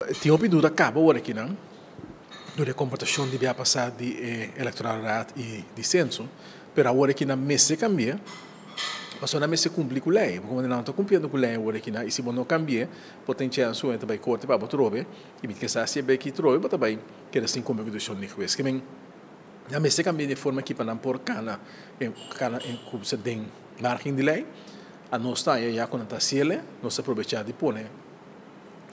Tin hopi duda kaba ora akinan dor di e komportashon di bia pasá di e Electoral Raad i di Censo, pero awor akinan mester kambia pasobra nan mester kumpli ku lei, pasobra nan no ta kumpliendo ku lei awor akinan i si bo no kambia bo tin chèns ku ta bai korte pa bo trobe i mi ta kesa si e bai ki trobe bo ta bai keda sin kumpli ku desishon di hues. Ke men nan mester kambia di e forma aki pa nan por kana kana ku den margen di lei. Anos ta ya ku nan ta hasiel nos ta probechá di pone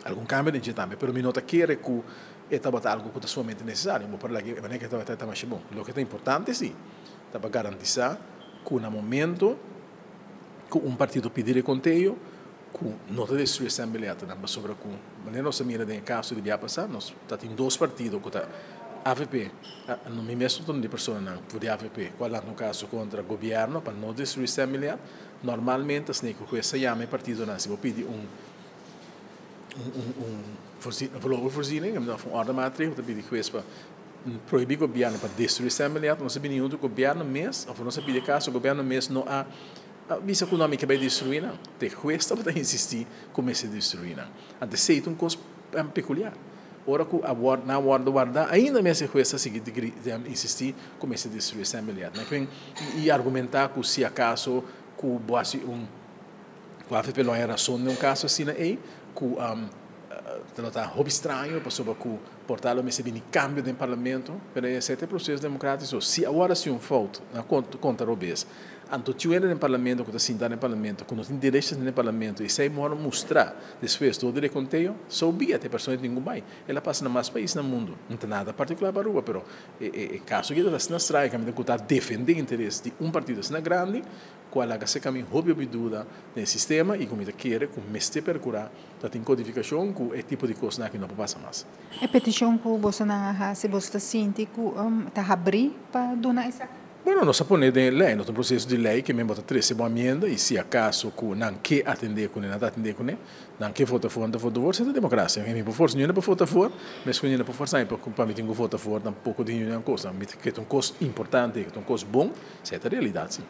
algun cambio den dje tambe, pero mi no ta kere cu e tabata algo cu ta sumamente necesario. Bo por laga e manera cu e tabata ta masha bon. Loke ta importante si ta pa garantisa cu na momento cu un partido pidi reconteo cu no ta destrui asambleatanan, pasobra cu manera nos a mira den e caso di bia pasa, nos ta tin dos partido cu ta avp, no mi mes no ta un di personanan for di avp cu a lanta un caso contra gobierno pa no destrui asambleat. Normalmente asina cu hues ta yama e partidonan si bo pidi un un voorlopige voorziening, of un orde maatregel, ta pidi hues pa prohibí gobièrnu pa destruí stembiljet. Nos a bini huntu ku gobièrnu mes, òf nos a pidi e kaso, gobièrnu mes no a bisa ku no mi ke bai destruí nan. Te hues tabata insistí ku mester destruí nan. Anto esei ta un kos pekuliar. Ora ku a wòrdu, nan a wòrdu wardá, ainda mes e hues ta sigui insistí ku mester destruí stembiljet. Nan ke i argumentá ku si akaso ku bo hasi un. Ku avp lo haña rason den un kaso asina ei, ku lo ta hopi straño pasobra ku por ta lo mester bini kambio den parlamento, pero esei ta e proseso demokratiko. Si awor a hasi un fout na konta robes, anto tiu hende den parlamento ku ta sinta den parlamento, ku no tin derecho den parlamento, esei mor mustra despues dor di rekonteo, so be it, e persona tin ku bai. El a pasa na mas pais na mundu, no ta nada partikular pa Aruba, pero e kaso aki ta asina straño kaminda ku ta defende interes di un partido asina grandi, Ku a laga seka mi hopi hopi duda den e sistema i ku mi ta kere ku mester perkurá ta tin kodifikashon ku e tipo di kosnan aki no por pasa mas. E petishon ku bosonan a hasi, boso ta sinti ku ta habrí pa duna esaki? Bueno, nos a pone den e lei, nos ta un proseso di lei ke men bo ta trese bo amienda i si akaso ku nan ke atendé kuné, nan ta atendé kuné, nan ke vota for, nan ta vota for, esei ta demokrasia. Mi por forsa niun pa vota for, mes ku niun por forsa mi pa mi tin ku vota for tampoko di niun kos. Mi ta kere ta un kos importante, ta un kos bon, esei ta realidat si.